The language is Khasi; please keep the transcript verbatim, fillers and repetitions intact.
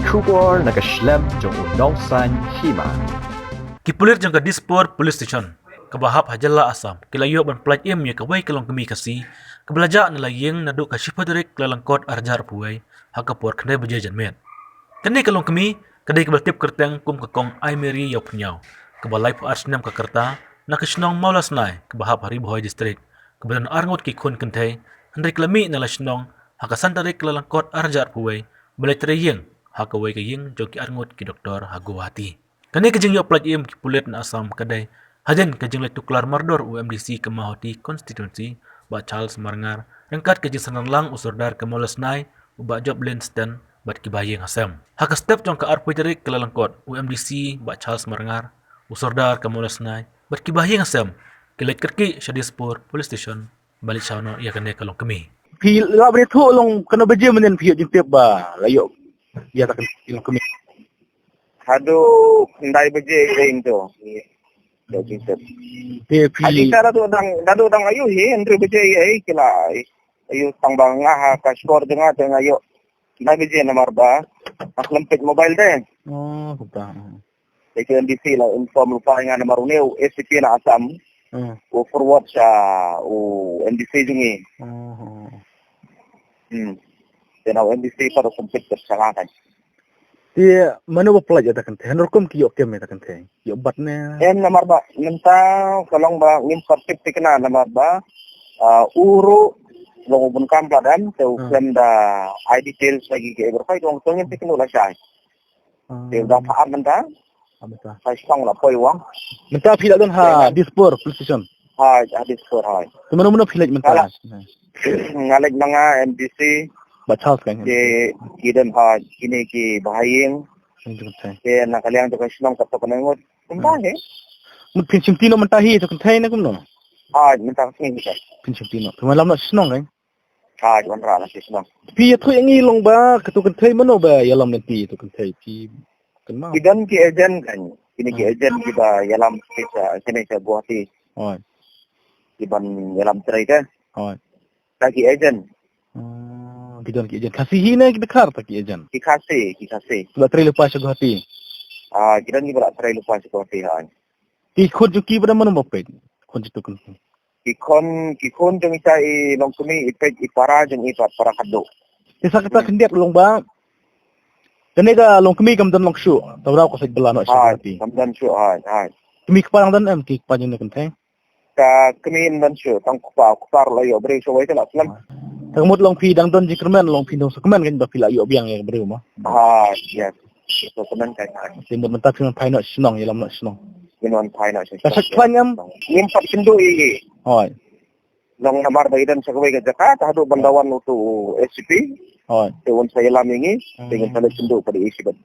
Khubor na ka shlem jong u nongsan hima. Ki pulit jong ka Dispur Police Station kaba hap ha jylla Assam ki la ïoh ban pyllait im ïa kawei ka longkmie Khasi kaba la jah na la ïing naduh ka shiphew tarik Kyllalyngkot arhajar arphew wei ha ka por khyndai baje janmiet. Kane ka longkmie ka dei kaba la tip kyrteng kum ka Kong Aimary Ïawphyrngiaw kaba laiphew ar snem ka rta na ka shnong Mawlasnai kaba hap ha Ri Bhoi District, kaba don arngut ki khun kynthei, hynrei ki la mih na la shnong ha ka san tarik Kyllalyngkot arhajar arphew wei ban leit trei ïing ha kawei ka ïing jong ki arngut ki doktor ha Guwahati. Kane ka jingïoh pyllait im ki pulit na Assam ka dei hadien ka jingleit tuklar mardor u M D C ka Mawhati Constituency, Bah Charles Marngar, ryngkat ka jingsynran lang u Sordar ka Mawlasnai, u Bah Job Linston, bad ki bahaïing hasem. Ha ka step jong ka arphew tarik Kyllalyngkot, u M D C, Bah Charles Marngar, u Sordar ka Mawlasnai bad ki bahaïing hasem ki leit kyrkieh sha Dispur Police Station ban leit shah noh ïa kane ka longkmie. Phi la bret thuh long kano baje mynnin phi ïoh jingtip ba la ïoh ïa ta ka longkmie? Haduh khyndai baje ïa ïing to. Ïoh jingtip. Te phi... Hadien ta dadu dang, dadu dang ayu hi, hynriew baje ïa i ki la ayu tang ba nga ha ka shkor jong nga te nga ïoh khyndai baje namar ba nga khlem peit mobile te. Oh, kumta. Te ka M D C la inform lypa ïa nga namar une u A C P na Assam. Hmm. U forward sha u M D C jong ngi. Hmm. Te na u M D C pat u kyntait sha nga kan. Te mano ba pyllait ïa ta kynthei? Hynrei kum ki ïoh kem ïa ta kynthei? Ïoh bat ne? Em namar ba mynta ka long ba ngim pat tip thikna namar ba, ah, u ruh long u bun kam pat em te u khlem da ai details lagi ki, e, ber phai dong to ngim thikna la shai. Te u dang phah ap mynta. Ap mynta. Phai shong la poi wang. Mynta phi la don ha Dispur Police Station? Ha, ha Dispur, ha. Te mano mano phi leit mynta? Nga leit ma nga M D C. Bah Charles kan? Ki, ki don ha kine ki bahaïing. Te na ka liang jong ka shnong ka to ka ngut. Kumta hi. Mut phin shim ti noh mynta hi to kynthei ne kumno? Ha, mynta ka sngi hi. Phin shim ti noh. Phin wan lam noh shnong kan? Haj, wanrah na shnong. Phi ïathuh ïa ngi long ba kato kynthei mano ba ïalam lynti ïa to kynthei, phi kynmaw? Ki don ki agent kan. Kine ki agent kiba ïalam sha, kine sha Guwahati. Hooid. Kiban ïalam trei ka. Hooid. Ta ki agent. Hmm, ki don ki agent. Khasi hi ne ki Dkhar ta ki agent? Ki Khasi, ki Khasi. Kiba trei lypa sha Guwahati. Ah, ki don kiba la trei lypa sha Guwahati, hooid. Ki khun jong ki ba dang mano ba peit? Khun jong to kynthei. Ki khun, ki khun jong ita i longkmie i peit i para jong i pat para khadduh. Te sa kata khyndiat long ba kane ka longkmie kam don long shuh. Tang rau ka sek bela noh sha kati. Kam don shuh, hai, hai. Kmie kpa dang don em ki kpa jong ne kynthei? Ka kmie ym don shuh, tang kpa, kpa ruh la ïoh briew shuh wei te la slem. Tang mut long phi dang don jingkyrmen, long phi dang sa kmen kan ba phi la ïoh biang ïa briew mo. Hai, yes. Sa kmen kan. Te mut mynta phi wan phai noh shnong, ïalam noh shnong. Phi wan phai noh shnong. Ka sa khlaiñ em? Ngim pat kynduh ïa i. Hooid. Long namar ba i don sa kawei ka jaka, ta haduh ban da wan uto u A C P. Hooid. Te un sa ïalam ïa ngi, te ngin sa leit kynduh pat ïa i shibit.